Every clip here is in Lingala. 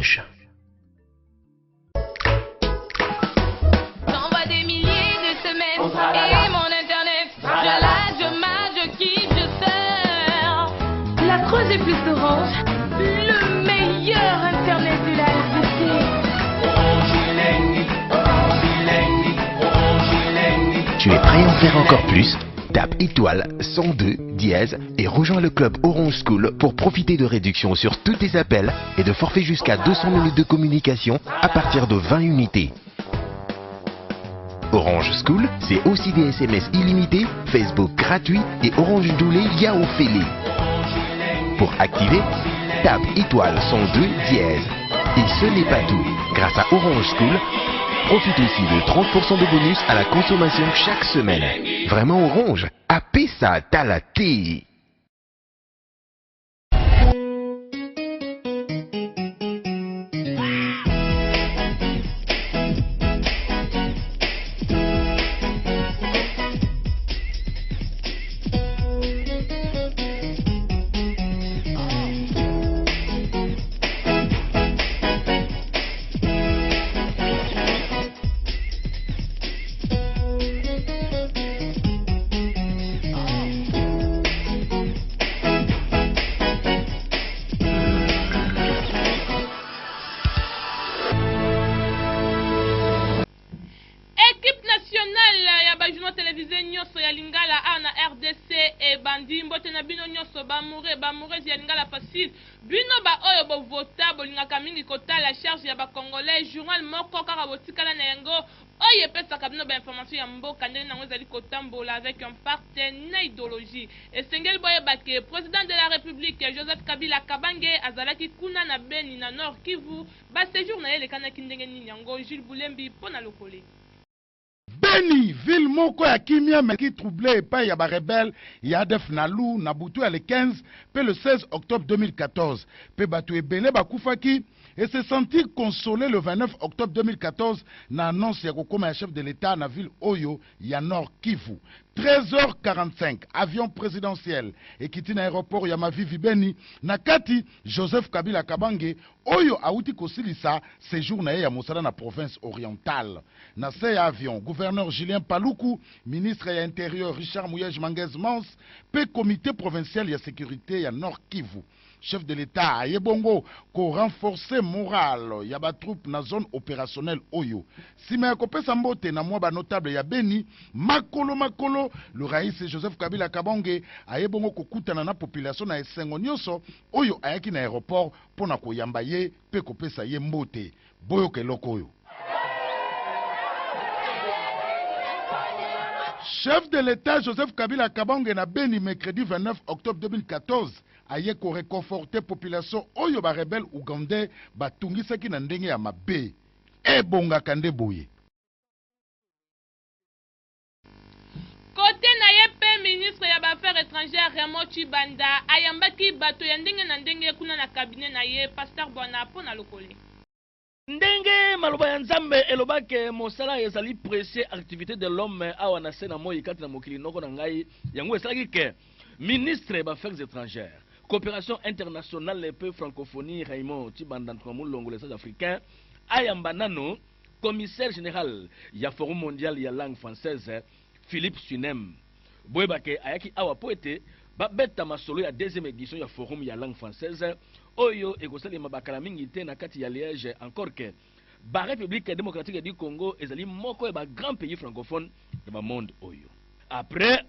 Orange. J'envoie des milliers de semaines et mon internet. Je la, je ma, je kiffe, je sors. La 3G plus Orange, le meilleur internet de la RDC. Tu es prêt à en faire encore plus? Tape étoile 102 dièse et rejoins le club Orange School pour profiter de réductions sur tous tes appels et de forfaits jusqu'à 200 minutes de communication à partir de 20 unités. Orange School, c'est aussi des SMS illimités, Facebook gratuit et Orange Doulé Yahoo Félé. Pour activer, tape étoile 102 dièse. Et ce n'est pas tout. Grâce à Orange School, profite aussi de 30% de bonus à la consommation chaque semaine. Vraiment Orange, apesa talate. Equipe nationale ya ba journaux televises nionso ya lingala awa na rdc ebandi. Mbote na bino nionso ba amoureux, ba amoureuses ya lingala facile. Bino ba oyo bo vota bolingaka mingi kotala charge ya ba congolais, journal moko kaka botikala na yango oyo epesaka bino ba informations ya mboka ndenge nango ezali kotambola avec impact na ideologie. Esengeli boyeba ke president de la republique Joseph Kabila Kabange azalaki kuna na Beni na Nord Kivu. Ba sejours na ye elekanaki ndenge nini yango Jules Bulembi mpo na lokole. Beni, ville moko ya kimia mais ki troubler epayi ya ba rebelles ya adf Nalu na butu ya le 15 pe le 16 octobre 2014 pe batu ebele bakufaki et se sentir consoler le 29 octobre 2014 na annonce ya kokoma ya chef de l'Etat na ville oyo ya Nord Kivu. 13h45, avion presidentiel ekiti na aeroport ya Mavivi Beni, na kati Joseph Kabila Kabange oyo awuti kosilisa sejour na ye ya mosala na province orientale. Na se ya avion, gouverneur Julien Paluku, ministre ya Interieur Richard Muyej Mangez Mans mpe comite provincial ya securite ya Nord Kivu. Chef de l'Etat aye bongo ko renforcer morale ya ba troupes na zone operationnelle oyo. Sima ya kopesa mbote na mwa ba notables ya Beni, makolo makolo, le Raïs Joseph Kabila Kabange aye bongo kokutana na population na esengo nionso oyo ayaki na aeroport mpo na koyamba ye mpe kopesa ye mbote. Boyoka eloko oyo. Chef de l'Etat Joseph Kabila Kabange na Beni mercredi 29 octobre 2014 aye ko reconforter population oyo ba rebelles ougandais batungisaki na ndenge ya mabe. Ebongaka nde boye. Cote na ye mpe ministre ya ba Affaires etrangères Raymond Tshibanda ayambaki bato ya ndenge na ndenge kuna na cabinet na ye, Pasteur Bwana mpo na lokole. Ndenge maloba ya Nzambe eloba ke mosala ezali precieux activite de l'homme awa na se na moyi kati na mokili noko na ngai yango esalaki ke ministre b'affaires etrangères, cooperation internationale pe francophonie Raymond Tshibanda Ntumwa Mulongo le sage africain ayamba nano Commissaire general ya Forum mondial ya langue française, Philippe Sunem. Boyeba ke ayaki awa mpo ete babeta masolo ya deuxième edition ya Forum ya langue française oyo ekosalema ba kala mingi te na kati ya Liège encore que ba Republique democratique du Congo ezali moko ya ba grands pays francophones ya ba monde oyo. Après,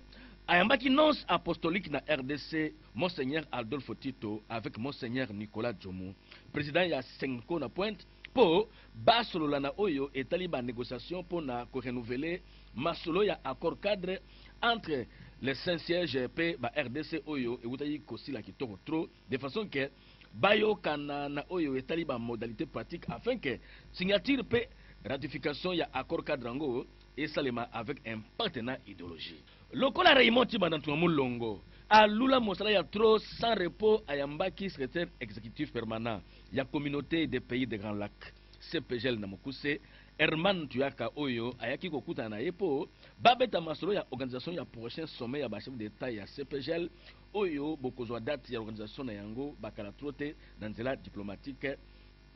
ayambaki nonce apostolique na rdc, Monseigneur Adolfo Tito avec Monseigneur Nicolas Djomo, president ya Cenco na Pointe, mpo basolola na oyo etali ba negociations mpo na ko renouveler masolo ya accord cadre entre le Saint Siège mpe ba rdc oyo ewutaki kosila kitoko trop de façon que bayokana na oyo etali ba modalites pratiques afin que signature mpe ratification ya accord cadre yango esalema avec impact na ideologie. Lokola Raymond Tshibanda Ntunga Mulongo alula mosala ya trop sans repos ayambaki secretaire executif permanent ya Communaute des pays des Grands Lacs, CPGL na mokuse, Herman Tuyaka oyo ayaki kokutana na ye mpo babeta masolo ya organisation ya prochain sommet ya ba chefs d'Etat ya CPGL oyo bokozua date ya organisation na yango ba kala trop te na nzela diplomatique.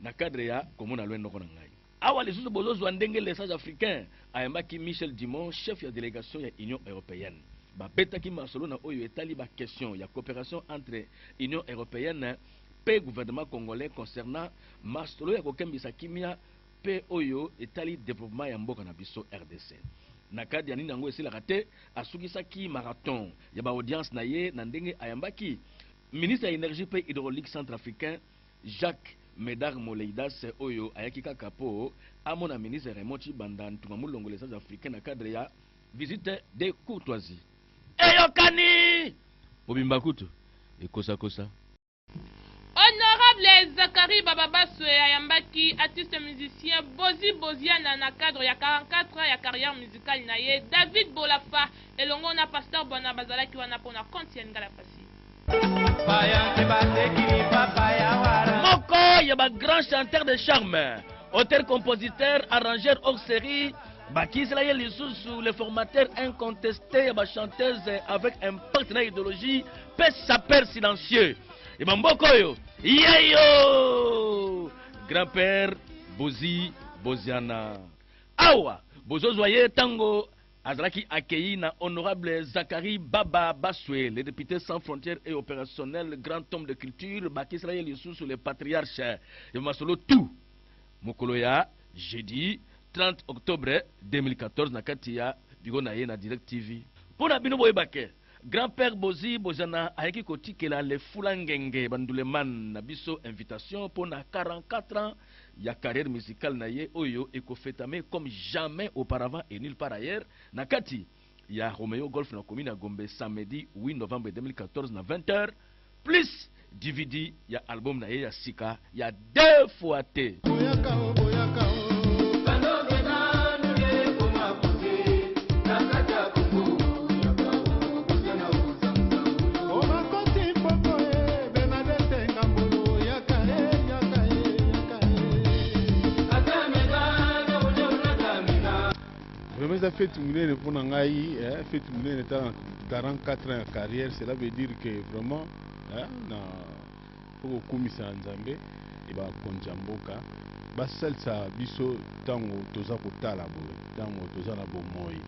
Na cadre ya komona loin noko na ngai. Awa lisusu bozozwa ndenge le sage africain ayambaki Michel Dumont, chef ya delegation ya Union europeenne. Babetaki masolo na oyo etali ba questions ya cooperation entre Union europeenne mpe gouvernement congolais concernant masolo ya kokembisa kimia mpe oyo etali developpement ya mboka na biso rdc. Na cadre ya nini yango esilaka te, asukisaki marathon ya ba audiences na ye na ndenge ayambaki ministre ya Energie mpe Hydraulique centrafricain Jacques Medard Moleidas oyo ayaki kaka po amona ministre Raymond Tshibanda Ntunga Mulongo les africains na cadre ya visite de courtoisie. Eyokani! Mobimba kutu ekosakosa. Honorable Zacharie Bababaswe ayambaki artiste musicien Bozi Boziana na cadre ya 44 ans ya carrière musicale na ye. David Bolafa elongo na Pasteur Bwana bazalaki wana pona compte ya Lingala Facile. Moko ya ba grand chanteur de charme, auteur compositeur, arrangeur hors série, bakisela ye lisusu le formateur incontesté ya ba chanteuse avec impact na idéologie mpe sapeur silencieux ya bamboka oyo yeyo grand-père Bozi Boziana. Awa bozozwa ye ntango azalaki accueilli na honorable Zacharie Baba Baswe, le député sans frontières et opérationnel, grand homme de culture, bakisela ye lisusu le patriarche ya masolo tout mokolo ya jeudi 30 octobre 2014 na kati ya bureau na ye na Direct TV. Mpo na bino boyeba ke grand-père Bozi Boziana ayaki kotikela le Fula Ngenge banduleman na biso invitation mpo na 44 ans ya carrière musicale na ye oyo ekofetame comme jamais auparavant et nulle part ailleurs na kati ya Romeo Golf na commune ya Gombe samedi 8 novembre 2014 na 20h plus DVD ya album na ye ya sika ya deux fois te. Boyaka o, boyaka o. Vraiment eza feti monene mpo na ngai, eh, feti monene tala 44 ans ya carrière, cela veut dire que vraiment eh, na faut kokumisa Nzambe e bakonzi ya mboka basalisa biso ntango toza kotala boye, ntango toza na bomoi,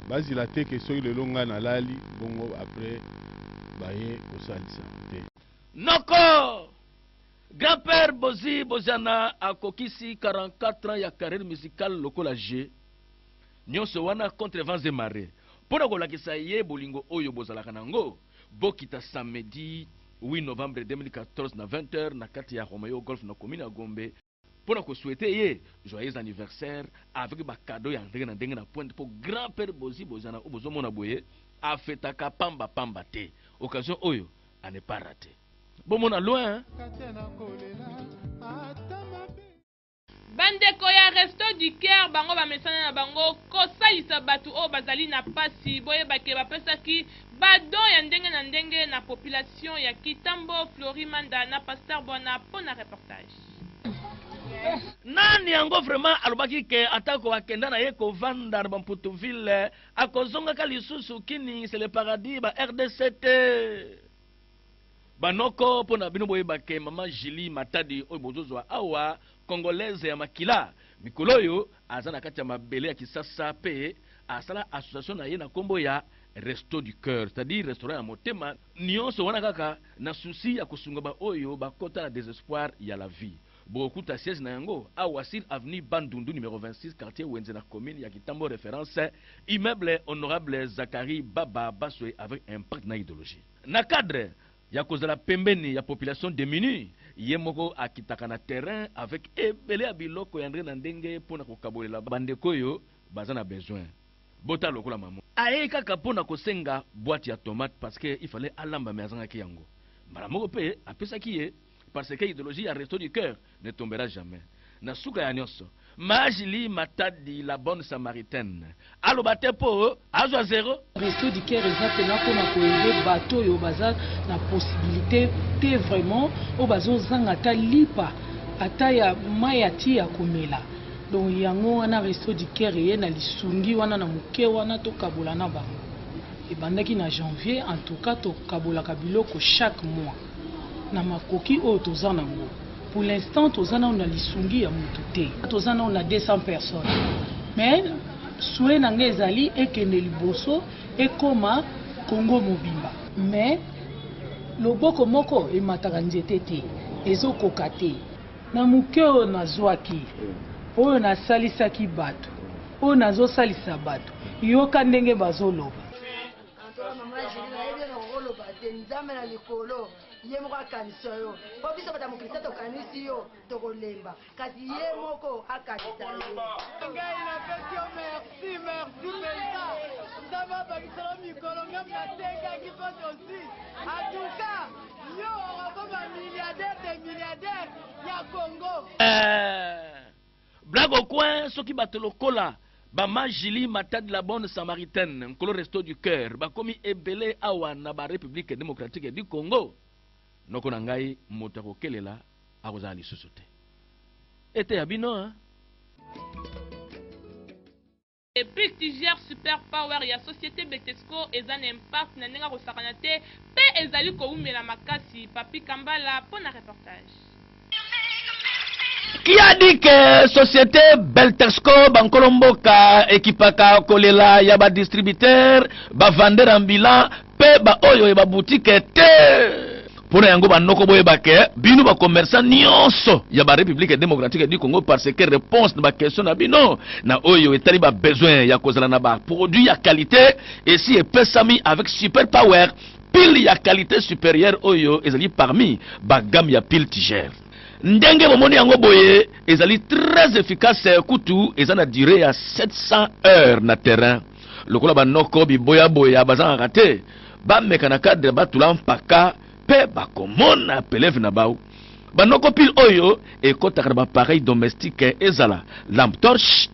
bazila te ke soki lelo ngai nalali bongo après baye kosalisa te. Noko! Grand-père Bozi Boziana akokisi 44 ans ya carrière musicale lokola je. Nionso wana contre vents et marees. Mpo na kolakisa ye bolingo oyo bozalaka na yango, bokita samedi 8 novembre 2014 na 20 heures na kati ya Romeo Golf na commune ya Gombe mpo na ko souhaiter ye joyeux anniversaire avec ba cadeaux ya ndenge na ndenge na pointe mpo grand-père Bozi Boziana oyo bozomona boye afetaka pamba pamba te. Occasion oyo à ne pas rater. Bomona loin hein? Bandeko ya Resto du Coeur bango bamesana na bango kosalisa bato oyo bazali na pasi. Boyeba ke bapesaki ba dons ya ndenge na ndenge na population ya Kitambo. Flory Manda na Pasteur Bwana mpo na reportage. Nani yango vraiment alobaki ke atako akenda na ye kovanda na ba Mputu-ville akozongaka lisusu Kini c'est le paradis ba rdc te. Ba noko pona bino boyeba ke maman Julie Matadi oyo bozozwa awa congolaise ya makila mikolo oyo aza na kati ya mabele ya Kisasa pe asala association na ye na kombo ya Resto du Coeur c'est à dire restaurant ya motema nionso wana kaka na souci ya kosunga ba oyo bakota na desespoir ya la vie. Bokokuta siège na yango awa sur avenue Bandundu numero 26 quartier Wenze na commune ya Kitambo reference immeuble honorable Zacharie Baba Baswe avec impact na ideologie. Na cadre ya kozala pembeni ya population demunie, ye moko akitaka na terrain avec ebele ya biloko ya ndenge na ndenge mpo na kokabolela ba ndeko oyo baza na besoin. Botala lokola mama oyo ayei kaka mpo na kosenga boite ya tomate parce que il fallait alamba mais azangaki yango. Mbala moko mpe apesaki ye parce que ideologie ya Resto du Coeur ne tombera jamais. Na suka ya nionso, Majli Matadi la bonne samaritaine aloba te po azwa zero. Resto du Coeur eza pena pona ko aider bato oyo baza na possibilite te vraiment oyo bazo zanga ata lipa ata ya mayi ya ti ya komela donc yango wana Resto du Coeur eye na lisungi wana na moke wana tokabola na bango ebandaki na janvier en tout cas tokabolaka biloko chaque mois na makoki oyo toza nango. Pour l'instant toza nanu na lisungi ya mutu te. Toza nanu na 200 personnes mais souhait na nga ezali ekende liboso ekoma Congo mobimba. Mais loboko moko emataka nzete te, ezo koka te. Na moke oyo nazwaki, oyo nasalisaki bato, oyo nazosalisa bato, yoka ndenge bazoloba. Antoine mama Julie nayebi yo nakokoloba te nzambe na likolo ye moko akanisa yo mpo biso bato ya mokili te tokanisi yo tokolemba kasi ye moko akanisa yo. Ngai napesi yo merci merci mpenza nzambe abakisela yo mikolo meme natekaki mpo tozwi atuka yo okokoma milliardaire de milliardaire ya congo. Eh, Blague au coin, soki bato lokola ba ma Julie Matadi la bonne samaritaine, nkolo resto du cœur, bakomi ebele awa na ba Republique democratique du Congo, noko na ngai moto akokelela akozala lisusu te. Eteya bino hein. Epic Tigère Super Power ya societe Betesco eza na impact na ndenge ya kosakana te mpe ezali kowumela makasi. Papy Kambala mpo na reportage. Qui a dit que société Beltexco bankolo mboka ekipaka kolela ya ba distributeurs, ba vendeurs ambulants pe ba oyo ya ba boutique te? Mpo na yango banoko boyeba ke bino ba commerçants nionso ya ba Republique democratique du Congo parce que reponse na ba questions na bino na oyo etali ba besoins ya kozala na ba produits ya qualite esi epesami avec super power pile ya qualite superieure oyo ezali parmi ba gamme ya pile tigère. Ndenge bomoni yango boye ezali très efficace kutu eza na duree ya 700 heures na terrain. Lokola ba noko biboya boya bazangaka te, bameka na cadre batula mpaka pe bakomona peleve na bau. Ba noko pile oyo ekotaka na ba appareils domestiques ezala lampe torche,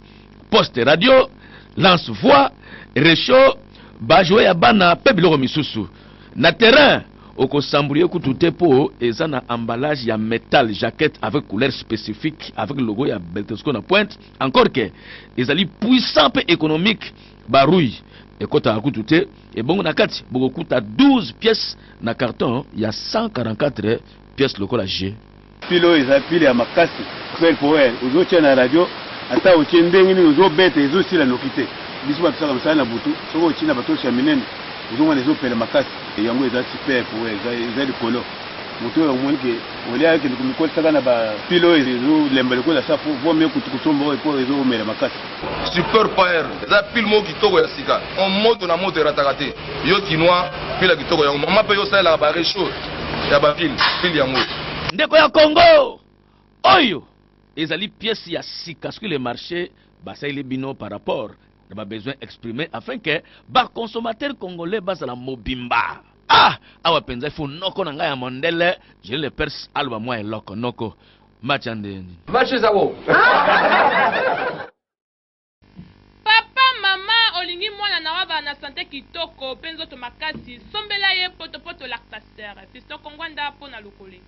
poste radio, lance voix, rechaud, ba jouets ya bana pe biloko misusu. Na terrain oko s'embrouiller kutu te po eza na emballage ya metal jaquette avec couleur specifique avec logo ya Beltesco na pointe. Encore que ezali puissant pe economique, ba rouille ekotaka kutu te. Ebongo na kati bokokuta 12 pièces na carton ya 144 pièces lokola jeu. Pile oyo eza pile ya makasi super power ozo tia na radio ata otie ndenge nini ozo beta ezo sila noki te biso bato tosaka mosala na butu soki otie na ba torche ya minene ozo mona ezo pela makasi yango eza super power eza likolo moto oyo omoni ke olia akende komikotisaka na ba pile oyo ezo lemba lokola safu vaut mieux kutu kosomba oyo po ezo mela makasi. Super power eza pile moko kitoko ya sika moto na moto erataka te yo kinois pile ya kitoko yango mama pe yo osalelaka ba rechaud ya ba pile pile yango. Ndeko ya Congo oyo ezali pièce ya sika sur le marche basaleli bino par rapport na ba besoins exprimes afin que ba consommateurs congolais bazala mobimba. Ah! Awa penza il faut noko na ngai ya mondele Jules le Perse aloba mwa eloko noko match ya ndenge nini? Match eza wo. Papa, mama olingi mwana na yo azala na sante kitoko pe nzoto makasi, sombela ye potopoto lactaser. Fiston Kongwanda po na lokole.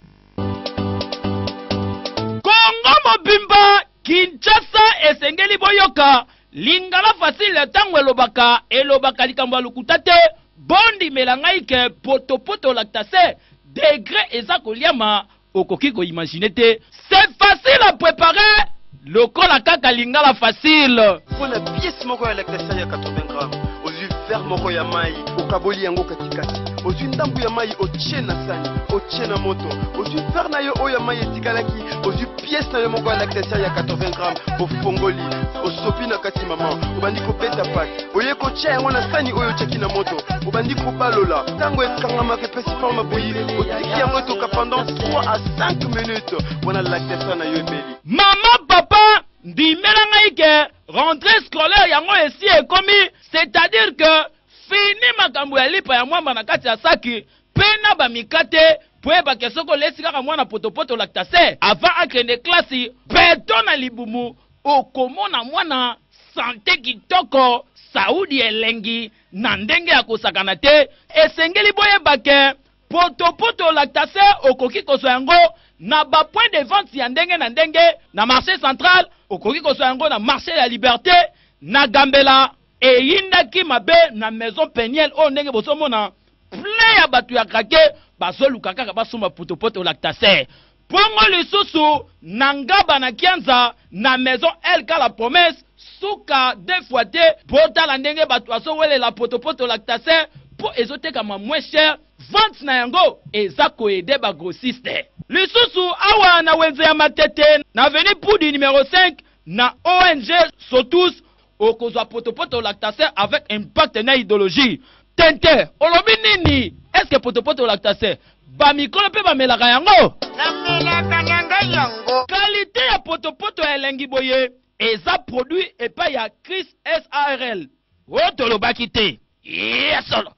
Congo mobimba Kinshasa esengeli boyoka lingala facile tango elobaka elobaka likambo ya lokuta te bondimela ngai ke potopoto lactase degre eza koliama okoki ko imaginer te c'est facile à preparer lokola kaka lingala facile. Mpo na pièce moko ya lactaser ya 80 grammes, ozwi verre moko ya mayi, okaboli yango katikati, ozwi ndambu ya mayi otie na sani, otie na moto, ozwi verre na yo oyo ya mayi etikalaki, ozwi pièce na yo moko ya lactaser ya 80 grammes, ofongoli, osopi na kati mama, obandi kobeta pate, oye kotia yango na sani oyo otiaki na moto, obandi kobalola, tango ekangamaka epesi forme bouillie, otiki yango etoka pendant 3 à 5 minutes, wana lactaser na yo ebeli. Maman papa ndimela ngai ke rentree scolaire yango esi ekomi c'est à dire que fini makambo ya lipa ya mwamba na kati ya saki pe na ba mikate po yeba ke soki olesi kaka mwana potopoto lactase avant akende classe beton na libumu okomona mwana sante kitoko saudi elengi na ndenge ya kosakana te esengeli boyeba ke Potopoto lactase okoki kozwa yango na ba points de vente ya ndenge na ndenge na marche central, okoki kozwa yango na marche ya liberte, na Gambela. Eyindaki mabe na maison Penielle oyo ndenge bozo mona plein ya batu ya krake bazoluka kaka basomba potopoto lactase. Bongo lisusu na Ngaba na Kianza na maison LK la promesse suka deux fois te botala ndenge batu bazo welela potopoto lactaser po ezo tekama moins cher vente na yango eza ko aider ba grossistes. Lisusu awa na wenze ya Matete na avenue Pudi numero 5 na ong Sotus okozwa potopoto lactaser avec impact na idologie tente olobi nini est ce que potopoto lactaser ba mikolo mpe bamelaka yango? Namelaka na ngai yango. Qualite ya potopoto ya elengi boye eza produit epai ya Chris SARL. Oyo tolobaki te ya solo.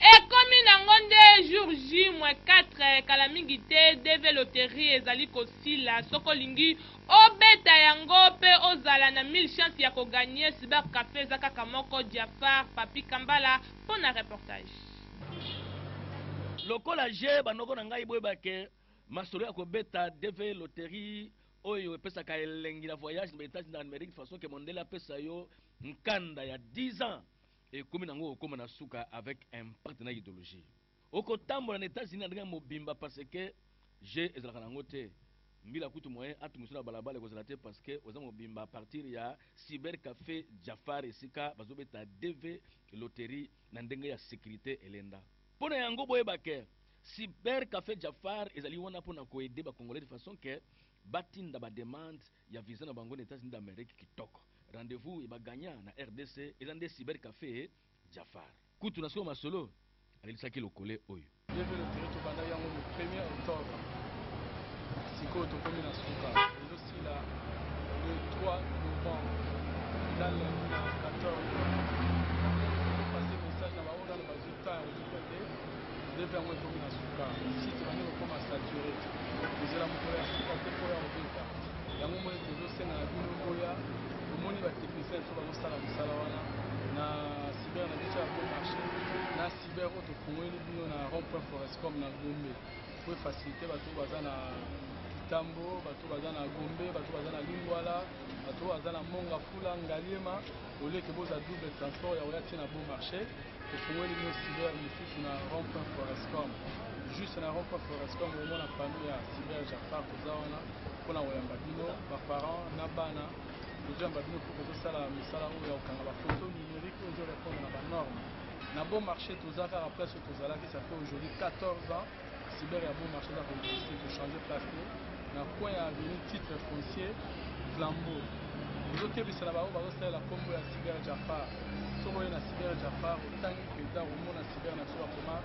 Ekomi nango nde jour J moins 4 kala mingi te DV loterie ezali kosila soki olingi obeta yango pe ozala na 1000 chance ya ko gagner cyber cafe eza kaka moko Djafar Papy Kambala pona reportage. Lokola jeu ba noko na ngai boyeba ke masolo ya kobeta DV loterie oyo epesaka elengi na voyage na ba Etats-Unis d'Amerique façon ke mondele apesa yo nkanda ya 10 ans Ekomi nango kokoma na suka avec impact na ideologie. Oko tambola na Etats Unis na ndenge mobimba parce que jeu ezalaka nango te. Mbila kutu moyen atumisa yo na balabala ekozala te parce que oza mobimba à partir ya cyber cafe Jafar esika bazo beta DV loterie na ndenge ya securite elenda. Pona yango boyeba que cyber cafe Jafar ezali wana pona ko aider ba congolais de façon que batinda ba demandes ya visa na bango na Etats Unis d'Amerique kitoko. Rendez-vous ya ba gagnants na rdc eza nde cyber cafe Jafar. Kutu na suka masolo alelisaki lokole oyo. DV loterie tobandaki yango le premier octobre sikoyo tokomi na suka ezo sila le 3 novembre eza lundi na 14 tozo passe message na baoyo nano bazwi temps ya kozwa te DV yango ekomi na suka site ebandi kokoma sature kozela mokolo ya suka te mpo ya kobeta Yango omoni tozo senga na bino boya, bomoni ba techniciens na biso bazo sala mosala wana na cyber na biso ya bon marche na cyber oyo tofungoleli bino na rond point Forescom na Gombe po e faciliter bato oyo baza na Kitambo, bato oyo baza na Gombe, bato oyo baza na Lingwala, bato oyo baza na Monga Fula, Ngaliema, au lieu que boza double transport ya koya ti na bon marche, tofungoleli bino cyber mosusu na rond point Forescom. Juste na rond point Forescom okomona panneau ya cyber Jafar, toza wana. Pona koyamba bino ba parents na bana tozo yamba bino po tozosala mosala oyo ya kokanga ba photo numerique oyo ezo repondre na ba normes na bon marche toza kaka place oyo tozalaki ça fait aujourd'hui 14 ans cyber ya bon marche eza ko existe to changer place te na coin ya avenue titre foncier flambeau tozokebisa na bango bazosalela nkombo ya cyber jafar soki oye na cyber jafar otangi mpenza okomona cyber na biso bakoma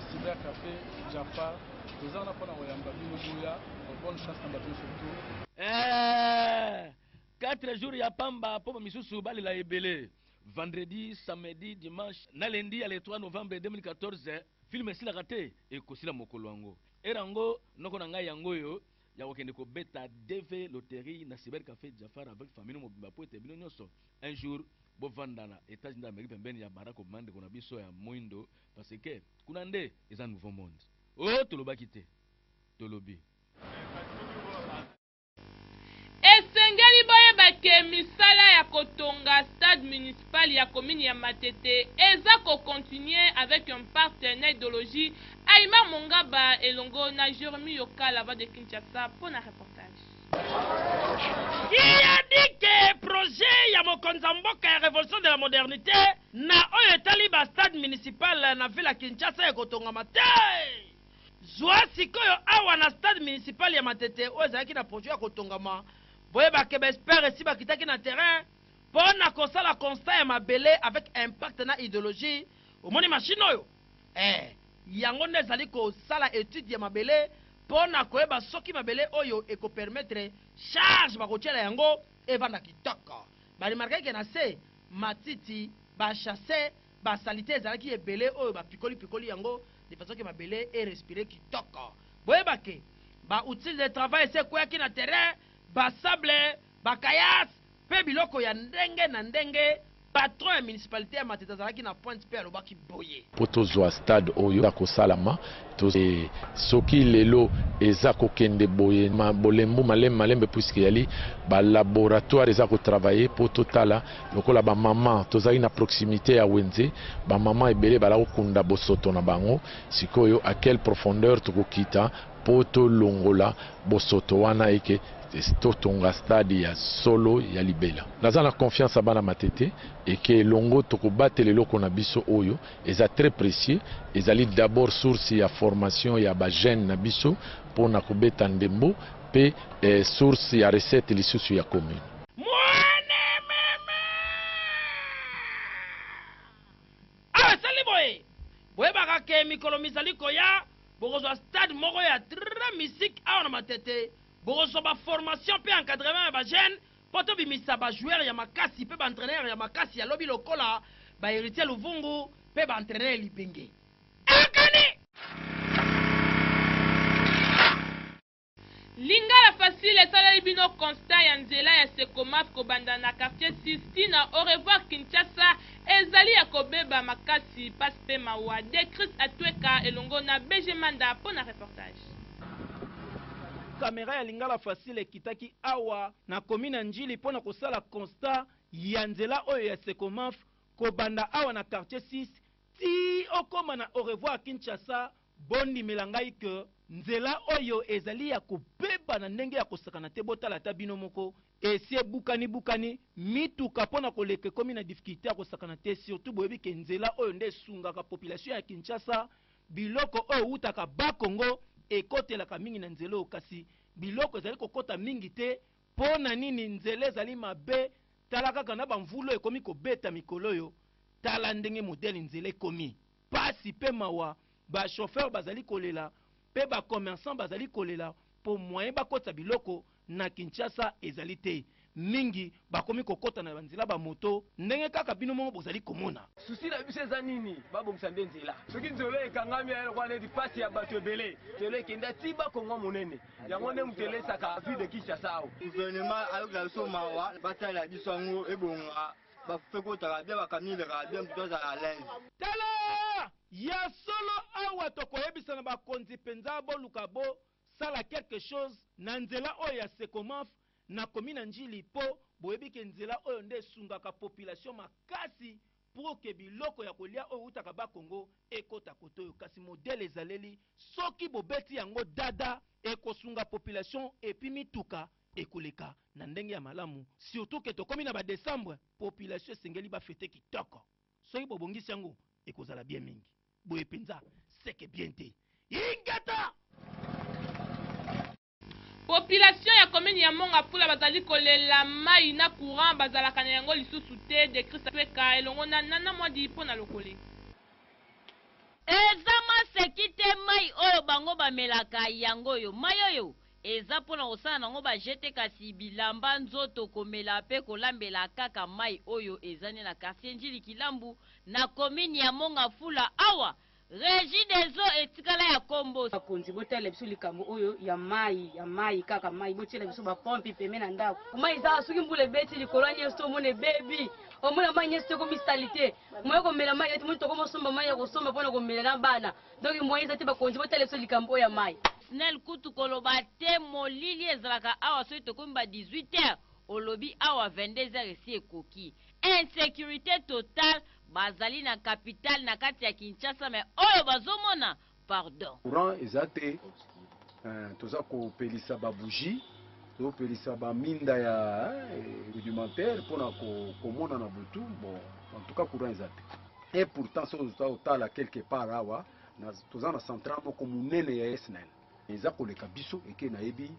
cyber cafe jafar Toza wana pona koyamba bino boya bonne chance na bato nionso tout. Eeh 4 jours ya pamba po ba misusu balela ebele vendredi, samedi, dimanche na lundi ya le 3 novembre 2014 film esilaka te ekosila mokolo yango heure yango noko na ngai yango oyo ya kokende kobeta DV loterie na cyber cafe Jafar avec famille no mobimba po ete bino nionso un jour bovanda na Etats-Unis d'Amerique pembeni ya Barack Obama ndeko na biso ya moindo parce que kuna nde eza nouveau monde. Oh tolobaki te tolobi. Esengeli boyeba ke misala ya kotonga stade municipal ya commune ya Matete eza ko continuer avec un partenaire idologie Aymar Mongaba elongo na Jeremie Yoka la voix de Kinshasa mpo na reportage. Qui a dit que projet ya mokonzi ya mboka ya revolution de la modernite na oyo etali ba stades municipal na ville ya Kinshasa ekotongama te? Zua sikoyo awa na stade municipal ya Matete oyo ezalaki na projet ya kotongama, boyeba que ba experts esi bakitaki na terrain po na kosala constat ya mabele avec impact na ideologie. Omoni machine oyo? Ee, yango nde ezali kosala etude ya mabele mpo na koyeba soki mabele oyo eko permettre charge bakotiela yango evanda kitoko. Ba remarquaki que na se, matiti, ba chasses, ba salites ezalaki ebele oyo ba pikoli pikoli yango de façon que mabele e respirer kitoko. Boyeba que ba outils de travail esi ekweyaki na terrain, ba sables, ba caillasses mpe biloko ya ndenge na ndenge. Patron ya municipalite ya Matete azalaki na pointe mpe alobaki boye. Mpo tozua stade oyo eza kosalama to soki lelo eza kokende boye ma bolembu malembe malembe puisque eyali ba laboratoire eza ko travailler mpo totala lokola ba maman tozali na proximite ya wenze ba maman ebele bala kokunda bosoto na bango sikoyo à quelle profondeur tokokita. mpo tolongola bosoto wana eke totonga stade ya solo ya libela. Naza na confiance ya bana Matete eke elongo tokobatela eloko na biso oyo eza très precieux, ezali d'abord source ya formation ya ba jeunes na biso mpo na kobeta ndembo mpe source ya recette lisusu ya commune. Awa esali boye, boyebaka ke mikolo mizali koya bokozwa stade moko ya très mystique awa na Matete, bokozwa ba formation pe encadrement ya ba jeunes po tobimisa ba joueurs ya makasi pe ba entraineurs ya makasi ya lobi lokola ba Heritier Luvungu pe ba entraineurs Libenge. Eyokani! Lingala Facile esaleli bino constat ya nzela ya Secomaf kobanda na quartier 6 ti na Au revoir Kinshasa ezali ya kobeba makasi, pasi pe mawa. Decris Atueka elongo na BG Manda po na reportage. Camera ya Lingala Facile ekitaki awa na commune ya Ndjili mpo na kosala constat ya nzela oyo ya Secomaf kobanda awa na quartier 6 tii okoma na Au revoir Kinshasa. Bondimela ngai que nzela oyo ezali ya kobeba na ndenge ya kosakana te, botala ata bino moko, esi ebukani bukani, mituka mpo na koleka ekomi na difficulte ya kosakana te, surtout boyebi que nzela oyo nde esungaka population ya Kinshasa, biloko oyo ewutaka bas Congo ekotelaka mingi na nzela oyo, kasi biloko ezali kokota mingi te mpo na nini? Nzela ezali mabe, tala kaka na ba mvula oyo ekomi kobeta mikolo oyo, tala ndenge modèle nzela ekomi. Pasi pe mawa, ba chauffeurs bazali kolela pe ba commerçants bazali kolela po moyen bakotisa biloko na Kinshasa ezali te. Mingi bakomi kokota na ba nzela ba moto ndenge kaka bino moko bozali komona. Souci na biso eza nini? Babongisa nde nzela. Soki nzela ekangami eza lokola neti pasi ya batu ebele. Nzela ekenda ti ba Congo monene. Yango nde mutu elesaka ville de Kinshasa awa. Gouvernement ayokela biso mawa, basalela biso yango ebonga. Ba fekotaka bien ba kamilaka bien mutu azala à l'aise. Tala! Ya solo awa tokoyebisa na bakonzi penza boluka bo sala quelque chose na nzela oyo ya Secomaf na commune ya Ndjili po boyebi ke nzela oyo nde esungaka population makasi pour que biloko ya kolia oyo ewutaka bas Congo ekota kote oyo kasi modèle ezaleli soki bobeti yango dada ekosunga population et puis mituka ekoleka na ndenge ya malamu surtout que tokomi na ba decembre population esengeli ba fete kitoko soki bobongisi yango ekozala bien mingi boye penza seke bien te ingeta. Population ya commune ya Mont Ngafula bazali kolela mayi na courant bazalaka na yango lisusu te, Decris Atweka elongo na Nana Mwadi mpo na lokole. Eza maseki te mayi oyo bango bamelaka yango oyo mayi oyo Eza pona kosala nango ba jeux te kasi bilamba, nzoto, komela pe kolambela kaka mayi oyo eza nde na quartier Ndjili Kilambu na commune ya Mont Ngafula awa Regideso etikala ya kombo. Bakonzi botalela biso likambo oyo ya mayi ya mayi kaka mayi botiela biso ba pompe peme na ndako mayi eza soki mbula ebeti likolo ya nyonso tomona ebebi omona mayi nyonso ekomi salite moye komela mayi ete moni tokoma osomba mayi ya kosomba mpona komela na bana Donc moyen eza te bakonzi botala biso likambo oyo ya mayi. Snel kutu koloba te molili ezalaka awa soki tokomi ba 18 heures olobi awa 22 heures esi ekoki insecurite totale bazali na capitale na kati ya Kinshasa mais oyo bazomona pardon. Courant eza te toza kopelisa ba bougies, tozopelisa ba minda ya rudimentaire pona komona na butu bon en tout cas courant eza te. Et pourtant soki oza kotala quelque part awa toza na centrale moko munene ya SNEL eza koleka biso eke nayebi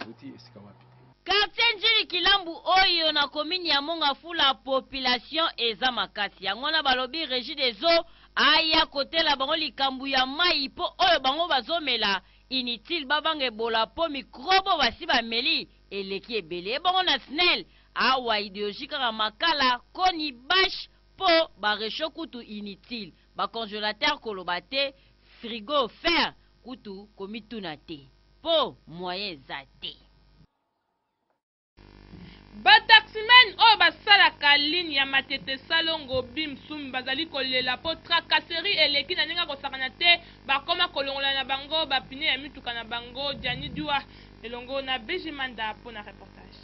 euti esika wapi te. Quartier Ndjili Kilambu oyo na commune ya Mont Ngafula population eza makasi yango wana balobi Regideso aya kotela bango likambu ya mayi po oyo bango bazomela inutile babanga ebola po microbe oyo basi bameli eleki ebele ebongo na Snel awa ideologie kaka makala koni bache Po ba rechaud kutu inutile, ba congelateur koloba te, frigo, fer kutu komituna te. Po moyen eza te. Ba taximen oyo basalaka ligne ya Matete Salongo Bim Sum bazali kolela po tracasserie eleki na ndenge ya kosakana te, bakoma kolongola na bango ba pneus ya mituka na bango. Gianni Dua elongo na BG Manda po na reportage.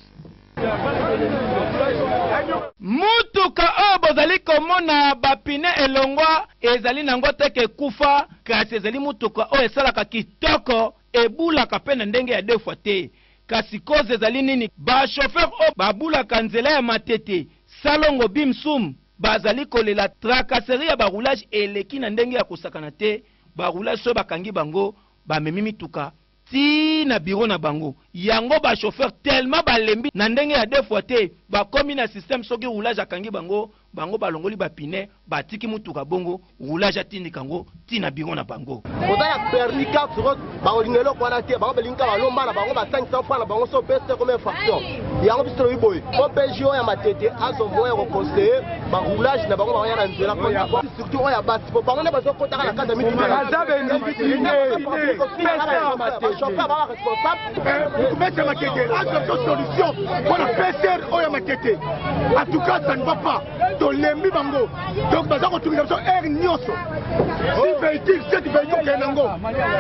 Mutuka oyo bozali komona ba pneus Elongwa ezali nango te ke ekufa, kasi ezali motuka oyo esalaka kitoko, ebulaka pe na ndenge ya deux fois te. Kasi cause ezali nini? Ba chauffeurs oyo babulaka nzela ya Matete, Salongo, Bim Sum bazali kolela tracasserie ya ba roulage eleki na ndenge ya kosakana te, ba roulage soki bakangi bango bamemi mituka ti na bureau na bango yango ba chauffeur tellement balembi na ndenge ya deux fois te bakomi na système soki roulage akangi bango bango balongoli ba pneus batiki mutuka bongo roulage atindika yango ti na bureau na bango. Oza na permis carte rose bakolinga eloko wana te bango balingi kaka balomba na bango ba 500 francs na bango so opesi te comme infraction yango biso tolobi boye OPJ oyo ya matete azwa moyen ya koconseiller ba roulage na bango bakoya na nzela surtout oyo ya basi po bango nde bazokotaka na kati ya mituka baa responsable bourgmestre ya matete azwa biso solution mpo na pcr oyo ya matete en tout cas ça ne va pas tolembi bango donc baza kotungisa biso heure nyonso si véhicule cette véhicule okende nango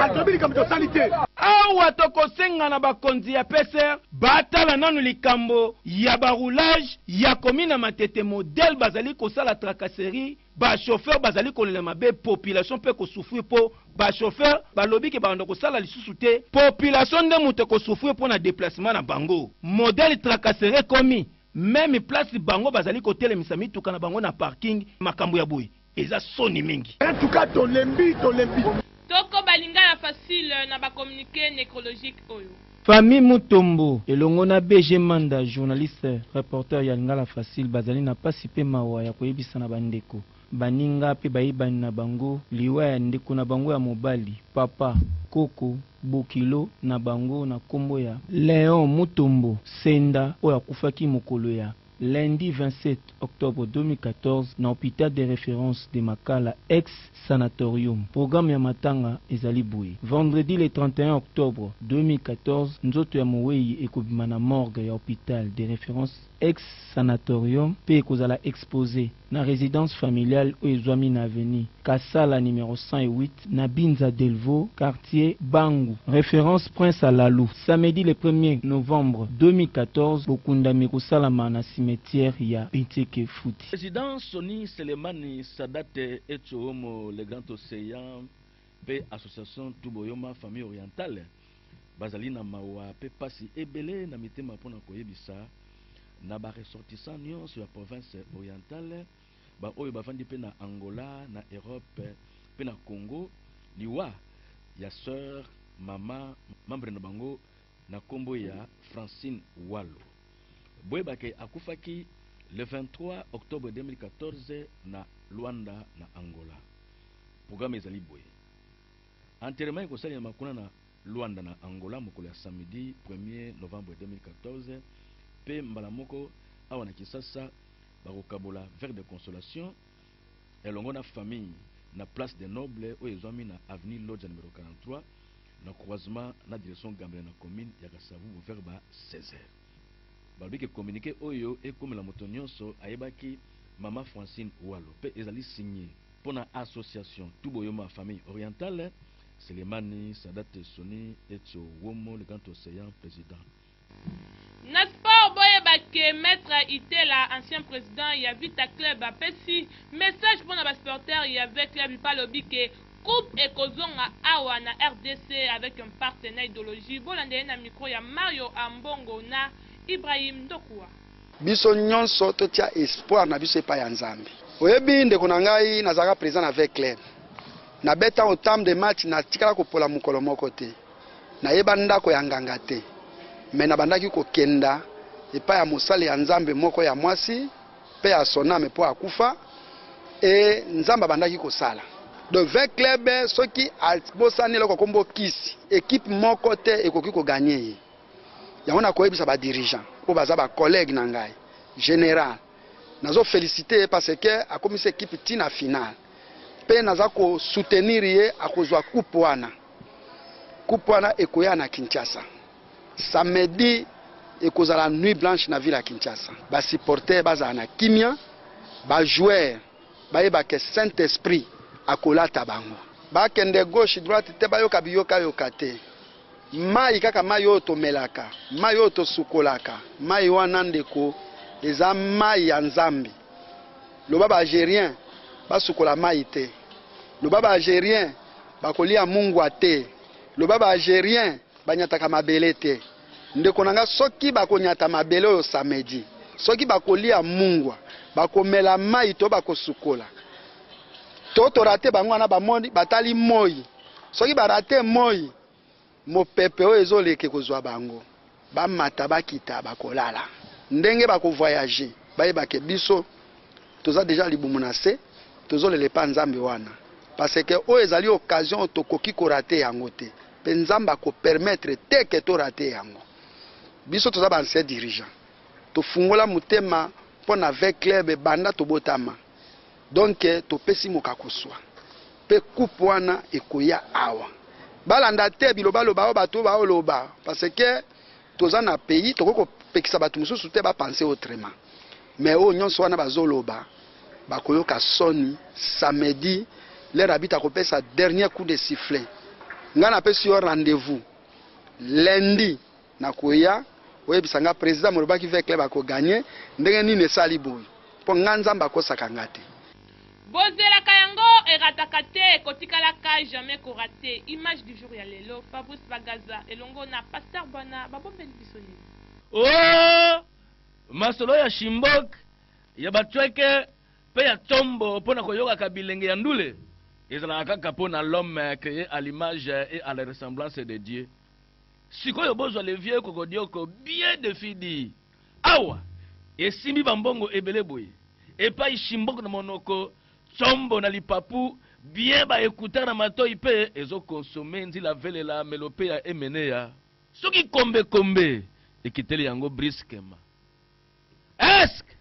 atoyebi likambo tosali te Awa tokosenga na bakonzi ya PCR batala nanu likambo ya ba roulage ya commune ya Matete modèle bazali kosala tracasserie Ba chauffeurs bazali kolela mabe, population pe ko souffrir po ba chauffeurs balobi ke babanda kosala lisusu te, population nde moto eko souffrir pona deplacement na bango. Modèle tracasserie ekomi meme place bango bazali kotelemisa mituka na bango na parking, makambo ya boye eza soni mingi. En tout cas tolembi tolembi. Tokoba lingala facile na ba communiques necrologiques oyo. Famille Mutombo elongo na BG Manda journaliste reporter ya Lingala Facile bazali na pasi pe mawa ya koyebisa na ba ndeko, baninga pe bayebani na bango liwa ya ndeko na bango ya mobali, papa, koko, bokilo na bango na kombo ya Leon Mutombo Senda oyo akufaki mokolo ya Lundi 27 octobre 2014 na hopital de reference de Makala ex sanatorium. Programme ya matanga ezali boye, Vendredi le 31 octobre 2014 nzoto ya moweyi ekobima na morgue ya hopital de reference ex sanatorium mpe ekozala expose na residence familiale oyo ezwami na avenue Kasala numero 108 na Binza Delvaux, quartier Bangu, reference Prince Alalu. Samedi le premier novembre 2014, bokundami ekosalama na cimetière ya Benteke Futi. President Sony Selemani Sadate Etshoomo le Grand Ocean mpe Association Tuboyoma Famille Orientale bazali na mawa mpe pasi ebele na mitema mpo na koyebisa na ba ressortissants nionso ya province orientale, ba oyo bavandi mpe na Angola, na Europe mpe na Congo, liwa ya soeur mama membre na bango na kombo ya Francine Walo. Boyeba ke akufaki le 23 octobre 2014 na Luanda na Angola. Programme ezali boye. Enterrement ekosalema kuna na Luanda na Angola mokolo ya samedi premier novembre 2014 mpe mbala moko awa na Kinshasa bakokabola verre de consolation elongo na famille na place des nobles oyo ezwami na avenue Lodja numero 43 na croisement na direction Gambela na commune ya Kasavubu vers ba 16 heures. Balobi ke communique oyo ekomela moto nionso ayebaki mama Francine Walo mpe ezali signe mpo na association Tuboyoma famille orientale Selemani Sadate Sony Etso Womo le grand ocean president. Na sport boyeba ke maitre Itela ancien president ya Vita Club apesi message pona ba sporteurs ya V-Club mpe alobi ke coupe ekozonga awa na rdc avec un partenaire idologie. Bolanda ye na micro ya Mario Ambongo na Ibrahim Ndokuwa. Biso nyonso totia espoir na biso epai ya Nzambe. Oyebi ndeko na ngai, nazalaka president na V-Club. Na beta autant de match na tikala ko pola mukolo moko te. Na yeba ndako ya nganga te. Mais na bandaki ko kenda epai ya mosali ya Nzambe moko ya mwasi, paix à son ame po akufa, et Nzambe abandaki ko sala. Donc V-Club soki abosani eloko kombo kisi, equipe moko te ekoki ko gagner ye. Yango na koyebisa ba dirigeants oyo baza ba collègues na ngai, general nazo feliciter ye parce que akomisi equipe ti na finale pe naza ko soutenir ye akozua coupe wana. Coupe wana ekoya na Kinshasa samedi ekozala nuit blanche na ville ya Kinshasa. Ba supporters bazala na kimia, ba joueurs bayeba que Saint Esprit akolata bango. Bakende gauche droite te, bayoka biyokayoka te. Mayi kaka mayi oyo tomelaka, mayi oyo tosukolaka, mayi wana ndeko eza mayi ya Nzambe. Loba ba Algerien. basukola mayi te. Loba ba Algerien bakolia mungwa te. Loba ba Algerien banyataka mabele te. Ndeko na nga soki bakonyata mabele oyo samedi, soki bakolia mungwa, bakomela mayi to bakosukola to to rate bango wana bamoni batali moyi. Soki ba rate moyi, mopepe oyo ezoleka ekozwa bango. Bamata bakita bakolala. Ndenge bako voyager bayeba ke biso toza dejà libumu na se tozolela epa Nzambe wana parce que oyo ezali occasion oyo tokoki ko rater yango te pe Nzambe ako permettre te ke to rater yango. Biso toza ba anciens dirigeants tofungola motema pona V-Club banda tobotama donc topesi mokakosua pe coupe wana ekoya awa. Balanda te bilobaloba oyo batu baoloba parce que toza na pays tokoki kopekisa batu mosusu te ba penser autrement mais oyo nyonso wana bazoloba bakoyoka soni samedi leur arbitre akopesa dernier coup de sifflet nga napesi yo rendez-vous lundi nakoya oyebisa nga president molobaki ve club ako gagner ndenge nini esali boye po nga nzambe akosaka nga te. Bozelaka yango erataka te ekotikalaka jamais ko rater image du jour ya lelo Fabrice Bagaza elongo na Pasteur Bwana babombeli biso nini? Oh! Masolo ya Shimbok, ya Batweke mpe ya Tsombo mpo na koyokaka bilenge ya ndule ezalaka kaka mpo na l'homme cree à l'image et à la ressemblance de Dieu. Sikoyo bozwa le vieux Kokodioko bien defidi awa esimbi ba mbongo ebele boye epayi Shimbok na monoko, Tsombo na lipapu, bien ba ecouteurs na matoyi mpe ezo consommer nzila velela melopea emeneya. Soki kombe kombe ekiteli yango brusquement. Est-ce que.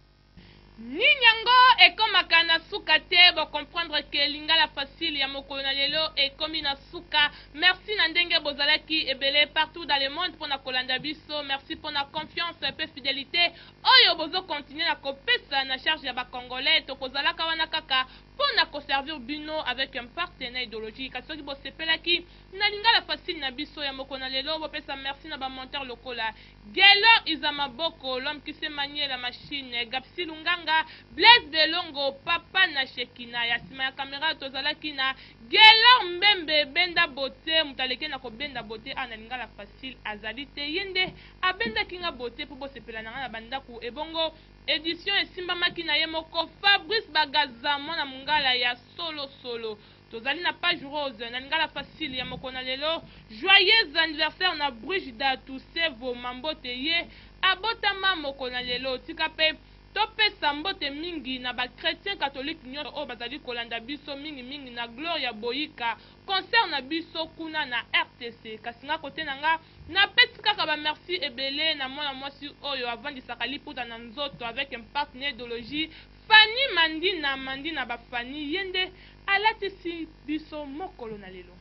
Nini yango ekomaka na suka te bo comprendre que lingala facile ya mokolo na lelo ekomi na suka merci na ndenge bozalaki ebele partout dans le monde pona kolanda biso merci pona confiance pe fidelite oyo bozo continuer na kopesa na charge ya ba congolais tokozalaka wana kaka pona ko servir bino avec un partenaire idologie kasi soki bosepelaki na lingala facile na biso ya mokolo na lelo bopesa merci na ba monteur lokola Guelor Izamaboko, l'homme qui sait manier la machine, Gabsy Lunganga, Blaise Belongo, papa na Shekina, ya sima ya camera tozalaki na Guelor Mbembe, benda beaute, moto aleki na kobenda beaute awa na lingala facile azali te, ye nde abendaki nga beaute po bosepela na nga na ba ndaku, ebongo edition esimbamaki na ye moko Fabrice Bagaza mwana mungala ya solo solo. Tozali na page rose na lingala facile ya mokolo na lelo. Joyeux anniversaire na Brigida Tusevo Mambote ye abotama mokolo na lelo. Tika pe topesa mbote mingi na ba chretiens catholiques nionso oyo bazali kolanda biso mingi mingi na Gloria Boyika concert na biso kuna na RTC. Kasi nga cote na nga napesi kaka ba merci ebele na mwana mwasi oyo avandisaka liputa na nzoto avec impact na idologie Fanny Mandina Mandina ba Fanny ye nde alatisi biso mokolo na lelo.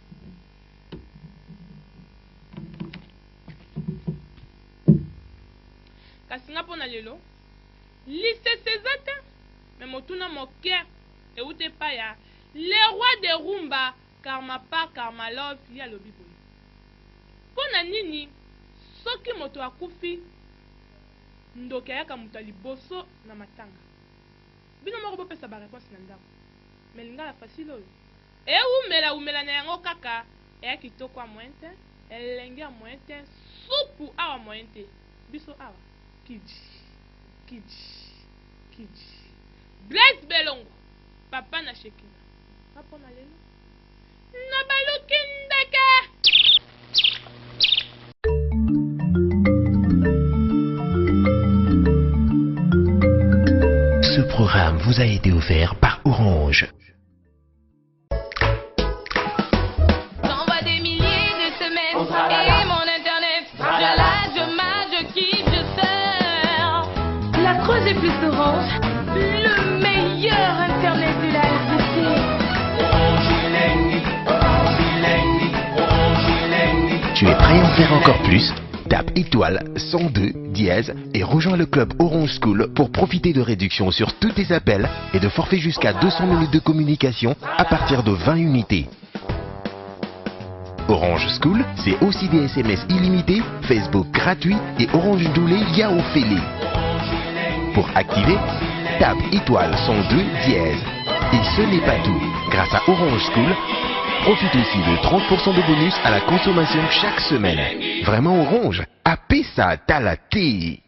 Kasi nga mpo na lelo lisese eza te mais motuna moke ewuta epai ya le roi de rumba Karmapa Karmalove ye alobi boye, mpo na nini soki moto akufi Ndoki ayaka moto ya liboso na matanga. Bino moko bo pesa ba reponse na ndaku. Mais lingala facile oyo ewumela wumela na yango kaka eya kitoko a moyen tein, elengi a moyen tein, supu awa moyen te. Biso awa kidji kidji kidji. Blaise Belongo papa na Shekina nga pona lelo na baluki ndeke. Ce programme vous a été offert par Orange. T'envoie des milliers de semaines et mon internet. Tralala, je marche, je kiffe, je sors. La 3G plus Orange, le meilleur internet de la RDC. Tu es prêt à en faire encore plus Tape étoile 102 dièse et rejoins le club Orange School pour profiter de réductions sur tous tes appels et de forfaits jusqu'à 200 minutes de communication à partir de 20 unités. Orange School, c'est aussi des SMS illimités, Facebook gratuit et Orange Doulé Yahoo Félé. Pour activer, tape étoile 102 dièse. Et ce n'est pas tout. Grâce à Orange School, profite aussi de 30% de bonus à la consommation chaque semaine. Vraiment Orange, apesa tala te.